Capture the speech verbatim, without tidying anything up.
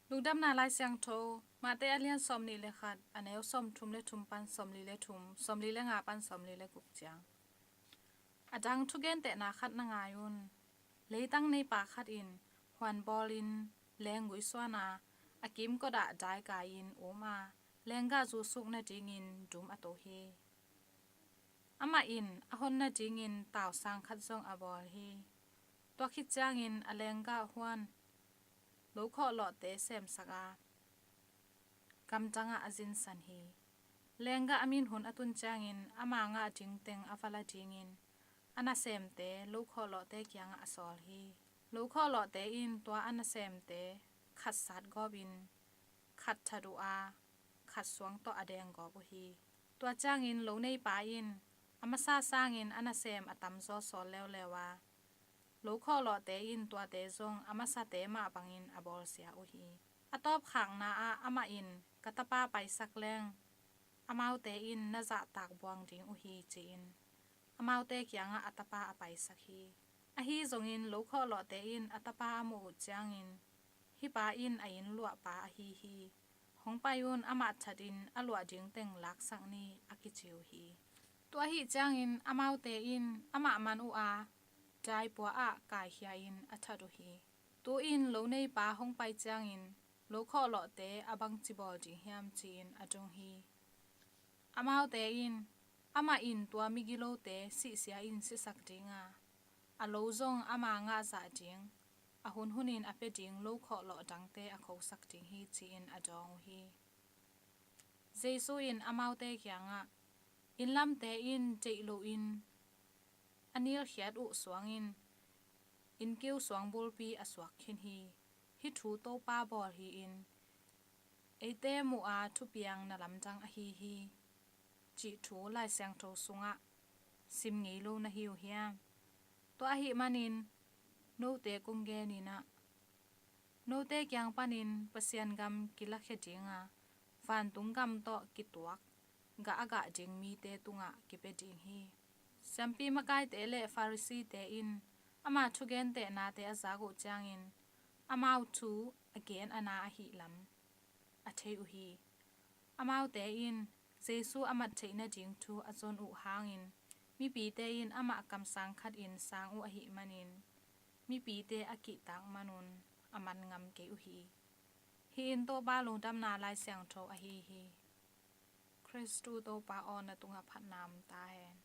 Lungdamna Lai Siangtho, Mate a lian sawmnih le khat, a neu sawmthum le thum pan sawmli le thum, sawmli le nga pan sawmli le guk ciang. A dang thugentehna khat na ngai un. Leitang neipa khat in huan bawlin leenggui suan a, a kimkot ah dai kai-in um a, leenggah zusuk nadingin dum a to hi. Amah in a hon nadingin tausang khat zong a bawl hi. Tua khit ciangin a leenggah huan lo khawhlawhte semsak a, gamdangah a zinsan hi. Leenggah a min hun a tun ciangin ama ngah ding teng a va la dingin a nasemte lo khawhlawhte kiangah a sawl hi. Lo khawhlawhte in tua a nasemte khat sat gawpin khat that uh a, khat suang tawh a deng gawp uh hi. Tua ciangin lo neipa in a masa sangin a nasem a tamzaw sawl leuleu a, lo khawhlawhte in tuate zong a masate mah bangin a bawlsia uh hi. A tawpkhakna ah amah in, "Ka tapa paisak leng amaute in na zahtak buang ding uh hi," ci-in amaute kiangah a tapa a paisak hi. Ahi zongin lo khawhlawhte in a tapa a muh uh ciangin, "Hih pa in a inn luahpa ahi hi. Hong pai un, amah thatin a luah ding teng laksak ni," a kici uh hi. Tua ahih ciangin amaute in amah man uh a, daipua ah kaikhia-in a that uh hi. Tu-in lo neipa hong pai ciangin lo khawhlawhte a bangci bawl ding hiam ci-in a dong hi. Amaute in, "Amah in tua migilote sihsia in sisak ding a, a lo zong ama ngah zah ding, a hun hunin a pia ding lo khawhlawh dangte a khosak ding hi," ci-in a dawng uh hi. Jesu in amaute kiangah, "Innlamte in deih loin a nilkhiat uh suangin innkiu suang bulpi a suak khin hi. Hih thu Topa bawl hi-in eite muh a thupiang na lamdang ahi hi, cih thu Lai Siangtho sungah sim ngei lo na hi uh hiam? Tua ahih manin note kong genin ah, note kiang panin Pasian gam kilakhia ding a, vantung gam tawh kituak gah a gah ding mite tungah kipia ding hi." Siampi makaite le Pharisee-te in ama thugentehnate a zak uh ciangin amau thu a gen a na ahih lam a thei uh hi. Amaute in Jesu a mat theih nading thu a zon uh hangin mipite in amah kamsang khatin sang uh ahih manin mipite a kihtak manun a man ngam kei uh hi. Hih in Topa lungdamna Lai Siangtho ahi hi. Khristu Topa aw, na tungah phatna om ta hen.